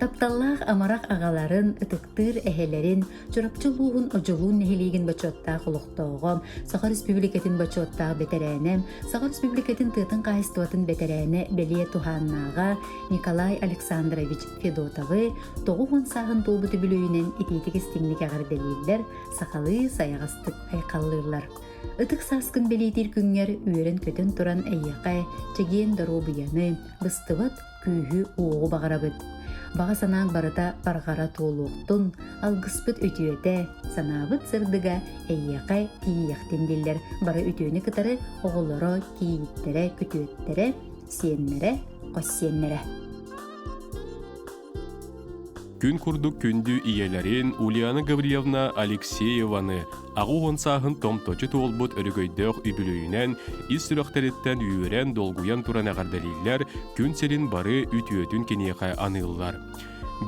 Тапталлаах амарах аҕаларын, ытыктыыр эһэлэрин, Чурапчы улууһун Одьулуун нэһилиэгин бочуоттаах олохтооҕо, Саха Республикатын бочуоттаах бэтэрээнэ, Саха Республикатын тыатын хаһаайыстыбатын бэтэрээнэ бэлиэ туһааннааҕа Николай Александрович Федотовы 90 сааһын туолбут үбүлүөйүнэн итиитик-истиҥник эҕэрдэлииллэр, сахалыы сайаҕастык айхаллыыллар. Ытык сааскын бэлиэтиир күҥҥэр үөрэн-көтөн туран эйиэхэ чэгиэн доруобуйаны, быстыбат күүһү-уоҕу баҕарабыт. Баҕа санааҥ барыта барҕара туолуохтун, алгыспыт үтүөтэ, санаабыт сырдыга эйиэхэ тиийиэхтин дииллэр бары үтүөнү кытары оҕолоро, кийииттэрэ, күтүөттэрэ, сиэннэрэ, хос сиэннэрэ. Күн курдук күндү ийэлэрин Ульяна Гаврильевна Алексееваны 80 сааһын томточу туолбут өрөгөйдөөх үбүлүөйүнэн ис сүрэхтэриттэн үөрэн, долгуйан туран эҕэрдэлииллэр, күн сирин бары үтүөтүн киниэхэ аныыллар.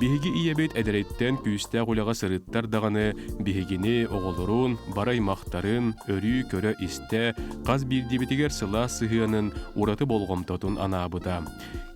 Биһиги ийэбит эдэриттэн күүстээх үлэҕэ сырыттар даҕаны биһигини, оҕолорун, бары аймахтарын өрүү көрө-истэ, хас биирдиибитигэр сылаас сыһыанын, ураты болҕомтотун анаабыта.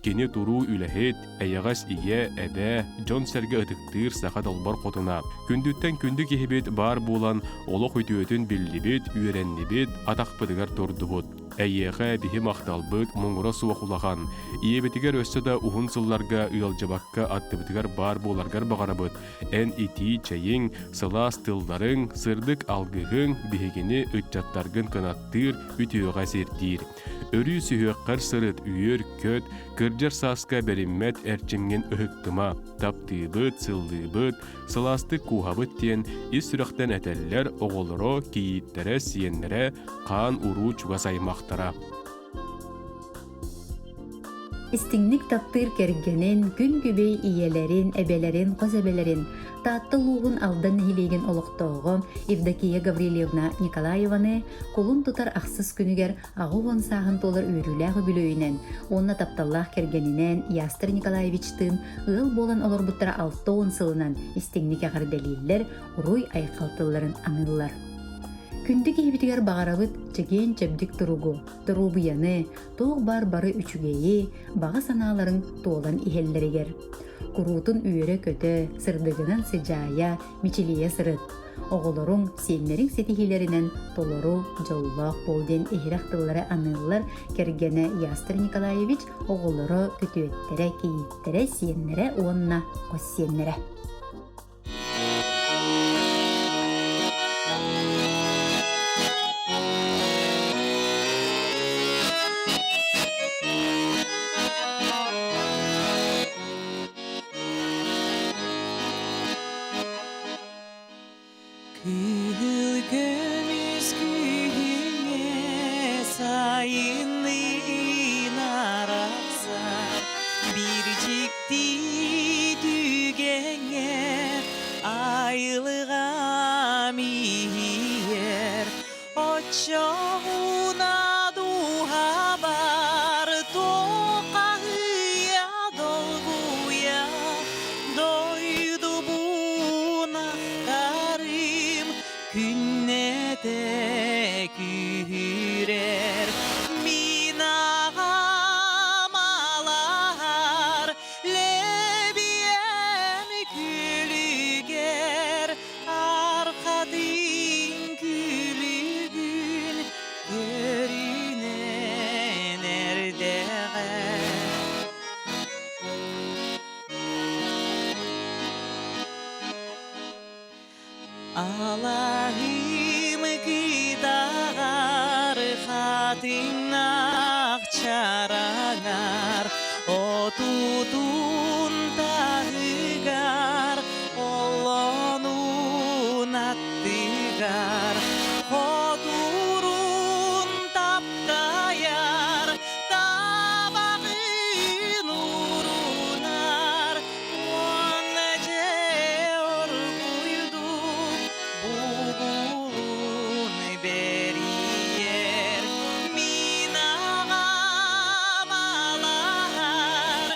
Кини туруу үлэһит, эйэҕэс ийэ, эбээ, дьон-сэргэ ытыктыыр саха далбар хотуна. Күндүттэн күндү киһибит баар буолан, олох үтүөтүн биллибит, үөрэннибит, атахпытыгар турдубут. Эйиэхэ биһи махталбыт муҥура суох улахан. Ийэбитигэр өссө да уһун сылларга ыалдьыбакка аттыбытыгар баар буоларгар баҕарабыт. Эн итии чэйиҥ, сылаас тылларыҥ, сырдык алгыһыҥ биһигини ыччаттаргын кынаттыыр, үтүөҕэ сирдиир. Өрүү сүһүөххэр сырыт, үөр-көт, кырдьар сааска бэриммэт эрчимҥин ыһыктыма, таптыыбыт, сыллыыбыт, сылаастык кууһабыт диэн ис сүрэхтэн этэллэр оҕолоро, кийииттэрэ, сиэннэрэ, хаан-уруу чугас аймахтара. Истиҥник таптыыр кэргэнин, күн күбэй ийэлэрин, эбэлэрин, хос эбэлэрин Таатта улууһун Алдан нэһилиэгин олохтооҕо Евдокия Гаврильевна Николаеваны кулун тутар ахсыс күнүгэр 80 сааһын туолар үөрүүлээх үбүлүөйүнэн уонна тапталлаах кэргэнинээн Ястер Николаевичтыын ыал буолан олорбуттара 60 сылынан истиҥник эҕэрдэлииллэр, уруй-айхал тылларын аныыллар. Күндү киһибитигэр баҕарабыт чэгиэн-чэбдик туругу, доруобуйаны, туох баар бары үчүгэйи, баҕа санааларыҥ туолан иһэллэригэр. Куруутун үөрэ-көтө, сырдыгынан сыдьаайа, мичилийэ сырыт. Оҕолоруҥ, сиэннэриҥ ситиһиилэринэн толору, дьоллоох буол диэн иһирэх тыллары аныыллар кэргэнэ Ястер Николаевич, оҕолоро, күтүөттэрэ, кийииттэрэ, сиэннэрэ уонна хос сиэннэрэ. Кыһыл көмүс күһүҥҥэ сайынныын арахсар биир дьикти түгэҥҥэ айылҕам иһийэр Оччоҕуна дууһабар туоххаһыйа долгуйа дойдубун ахтарым күннэтэ күүһүрэр мин аҕам алаһар лэбиэм күлүгэр Архатын күлүгүн көрүнэн эрдэҕэ. Алаһым кытаҕар хатыҥнаах чараҥар отутун таһыгар Оллонун аттыгар хотурун таптайар, табаҕын уурунар уонна дьэ оргуйдук бугулун бэрийэр. Мин аҕам алаһар.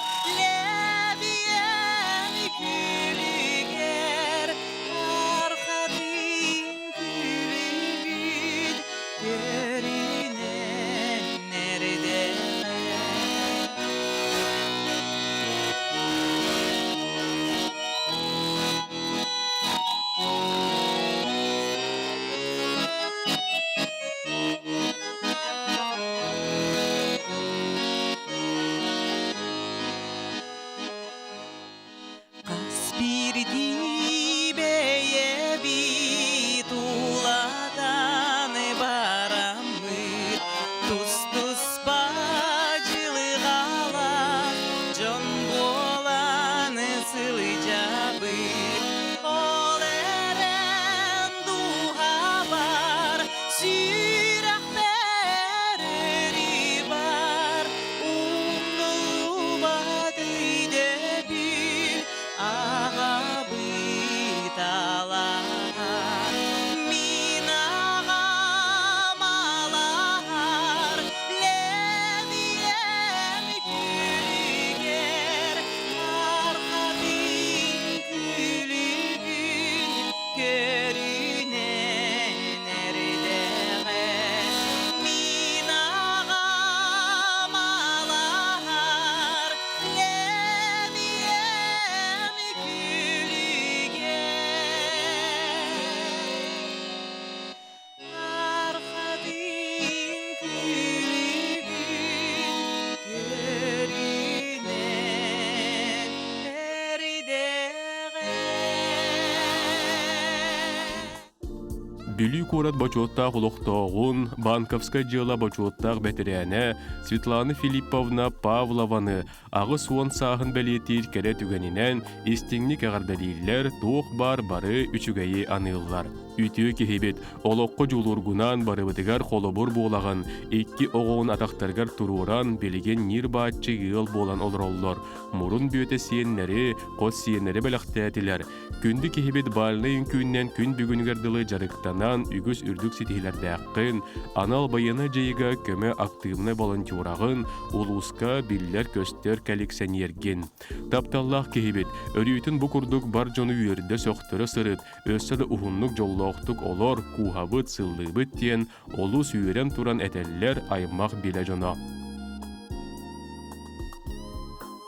Бүлүү куорат бочуоттаах олохтооҕун, банковскай дьыала бочуоттаах бэтэрээнэ Светлана Филипповна Павлованы 80 сааһын бэлиэтиир кэрэ түгэнинэн истиҥник эҕэрдэлииллэр, туох баар бары үчүгэйи аныыллар. Үтүө киһибит, олоххо дьулуургунан барыбытыгар холобур буолаҕын, икки оҕоҕун атахтарыгар туруоран, билигин ньир-бааччы ыал буолан олороллор. Мурун бүөтэ сиэннэри, хос сиэннэри бэлэхтээтилэр. Күндү киһибит бальнай үҥкүүннэн күн бүгүнүгэр дылы дьарыктанан үгүс үрдүк ситиһиилэрдээххин, анал байыаннай дьайыыга көмө актыыбынай волонтераҕын, улууска биллэр-көстөр кэллиэксэньиэргин. Тапталлаах киһибит, өрүүтүн бу курдук бар дьону үөрдэ-сөхтөрө сырыт, өссө да уһуннук дьоллоохтук олор, кууһабыт, сыллыыбыт диэн олус үөрэн туран этэллэр аймах билэ дьоно.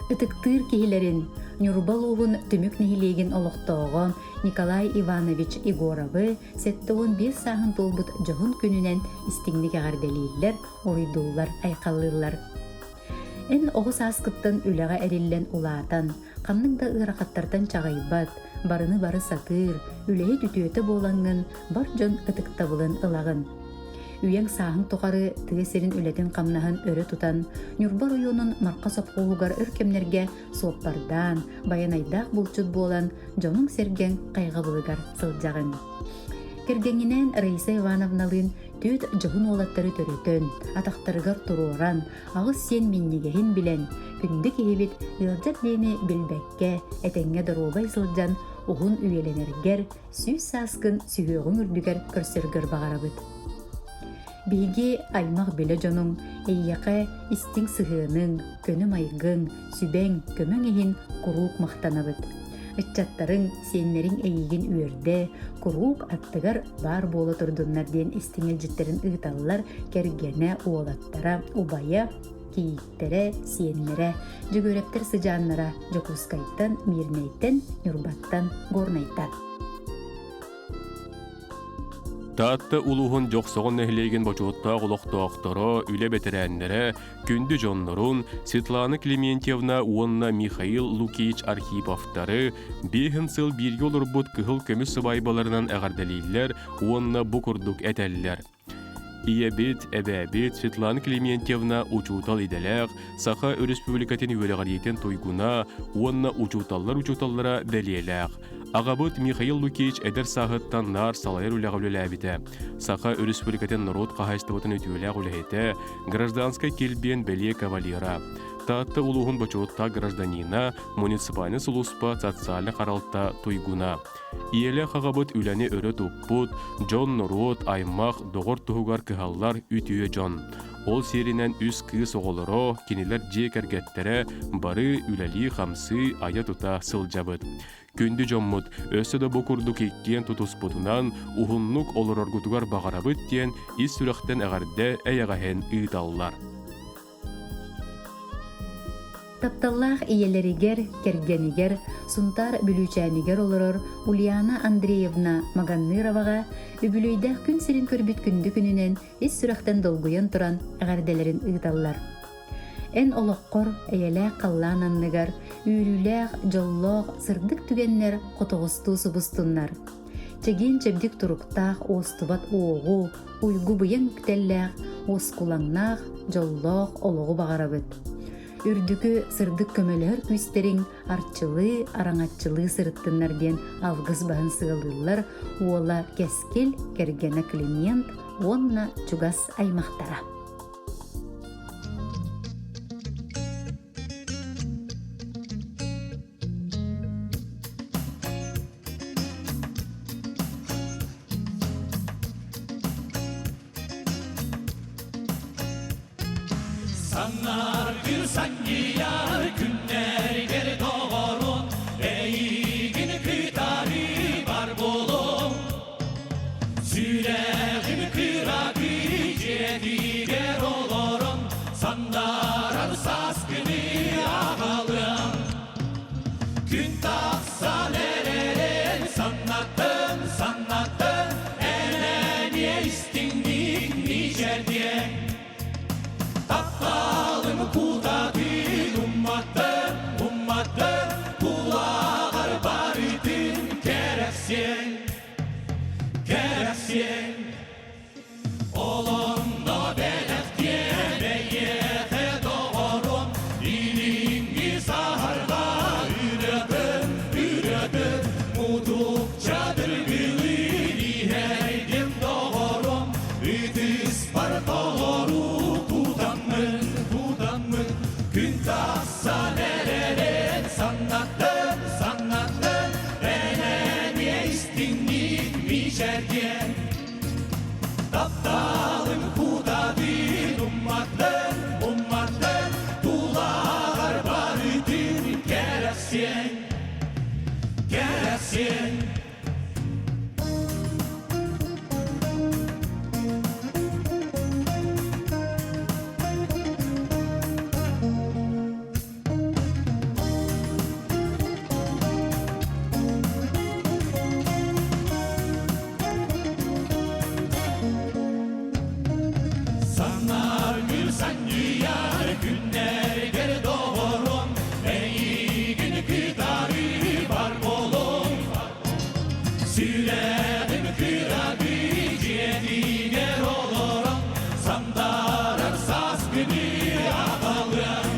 Ытыктыыр киһилэрин Ньурба улууһун Түмүк нэһилиэгин олохтооҕо Николай Иванович Егоровы 75 сааһын туолбут дьоһун күнүнэн истиҥник эҕэрдэлииллэр, уруйдууллар, айхаллыыллар. Эн оҕо сааскыттан үлэҕэ эриллэн улаатан, ханнык да ыарахаттартан чаҕыйбат, барыны бары сатыыр, үлэһит үтүөтэ буолаҥҥын бар дьон ытыктабылын ылаҕын. Үйэҥ сааһыҥ тухары тыа сирин үлэтин-хамнаһын өрө тутан, Ньурба оройуонун Марха сопхуоһугар өр кэмнэргэ суоппардаан, байанайдаах булчут буолан, дьонуҥ-сэргэҥ хайҕабылыгар сылдьаҕын. Кэргэҥҥинээн Раиса Ивановналыын түөрт дьоһун уолаттары төрөтөн, атахтарыгар туруоран, аҕыс сиэн минньигэһин билэн, күндү киһибит ыалдьар диэни билбэккэ, этэҥҥэ доруобай сылдьан, уһун үйэлэнэргэр, 100 сааскын сүһүөҕүҥ үрдүгэр көрсөргөр баҕарабыт. Биһиги аймах-билэ дьонуҥ эйиэхэ истиҥ сыһыаныҥ, көнө майгыҥ, сүбэҥ, көмөҥ иһин куруук махтанабыт. Ыччаттарыҥ, сиэннэриҥ эйиигин үөрдэ, куруук аттыгар баар буола турдуннар диэн истиҥ илдьиттэрин ыыталлар кэргэнэ, уолаттара, убайа, кийииттэрэ, сиэннэрэ, Дьөгүөрэптэр сыдьааннара Дьокуускайтан, Миирнэйтэн, Ньурбаттан, Горнайтан. Таатта улууһун Дьохсоҕон нэһилиэгин бочуоттаах олохтоохторо, үлэ бэтэрээннэрэ, күндү дьоннорун Светлана Клементьевна уонна Михаил Лукич Архиповтары биэһин сыл бииргэ олорбут кыһыл көмүс сыбаайбаларынан эҕэрдэлииллэр уонна бу курдук этэллэр. Ийэбит, эбээбит Светлана Клементьевна учуутал идэлээх, Саха Өрөспүүбүлүкэтин үөрэҕириитин туйгуна уонна учууталлар учууталлара бэлиэлээх. Аҕабыт Михаил Лукич эдэр сааһыттан наар салайар үлэҕэ үлэлээбитэ. Саха Өрөспүүбүлүкэтин норуот хаһаайыстыбатын үтүөлээх үлэһитэ, гражданскай килбиэн бэлиэ кавалера, Таатта улууһун бочуоттаах гражданина, муниципальнай сулууспа социальнай харалта туйгуна. Ийэлээх аҕабыт үлэни өрө туппут, дьон-норуот, аймах, доҕор туһугар кыһаллар үтүө дьон. Ол сиэринэн үс кыыс оҕолоро, кинилэр дьиэ кэргэттэрэ бары үлэлии-хамсыы, айа-тута сылдьабыт. Күндү дьоммут, өссө да бу курдук иккиэн тутуспутунан уһуннук олороргутугар баҕарабыт диэн ис сүрэхтэн эҕэрдэ эйэҕэһин ыыталлар. Тапталлаах ийэлэригэр, кэргэнигэр, Сунтаар Бүлүүчээнигэр олорор Ульяна Андреевна Маганныроваҕа үбүлүөйдээх күн сирин көрбүт күндү күнүнэн ис сүрэхтэн долгуйан туран эҕэрдэлэрин ыыталлар. Эн олоххор эйэлээх халлаан анныгар үөрүүлээх, дьоллоох, сырдык түгэннэр хотоҕостуу субустуннар. Чэгиэн-чэбдик туруктаах уостубат уоҕу, уйгу-быйаҥ үктэллээх, уоскулаҥнаах, дьоллоох олоҕу баҕарабыт. Үрдүкү сырдык көмөлөһөр күүстэриҥ арчылыы, араҥаччылыы сырыттыннар диэн алгыс баһын сыалыыллар уола Кэскил, кэргэнэ Климент уонна чугас аймахтара. Саннаргы санньыйар күннэригэр доҕорун эйигин кытары бар буолуом. Сүрэҕим кыракый дьиэтигэр олорон сандарар сааскыны аҕалыам. Күн тахсан эрэрин саннатын, саннатын, эн истиҥник мичээрдиэҥ. Тапталым кутатын умматын, умматын, тулаҕар барытын кэрэхсиэҥ, кэрэхсиэҥ. Кэрэхсиэн, кэрэхсиэн. Санар гүл санньыйар күннэргэр доҕорум, эйигин кытары бар болуҥ. Сүрэҕим кыракый дьиэтигэр олорон, сандарар сааскыны аҕалыаҥ.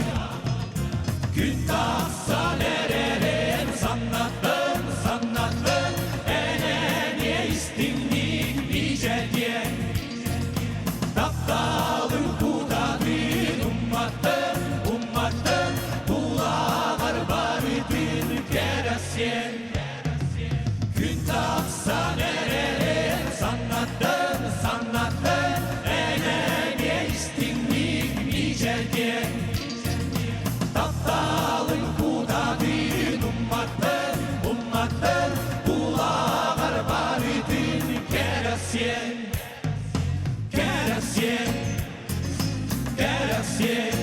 Күн тахсан эрэрин саннаттын, саннаттын, эн эмиэ истиҥник мичээрдиэҥ. Тапталым кутатын умматтын, умматтын, тулаҕар барытын кэрэхсиэҥ. Күн тахсан эрэрин саннаттын, саннаттын, эн эмиэ истиҥник мичээрдиэҥ. Тапталын кутатын умматтын, умматтын, тулаҕар барытын кэрэхсиэҥ. Кэрэхсиэҥ, кэрэхсиэҥ.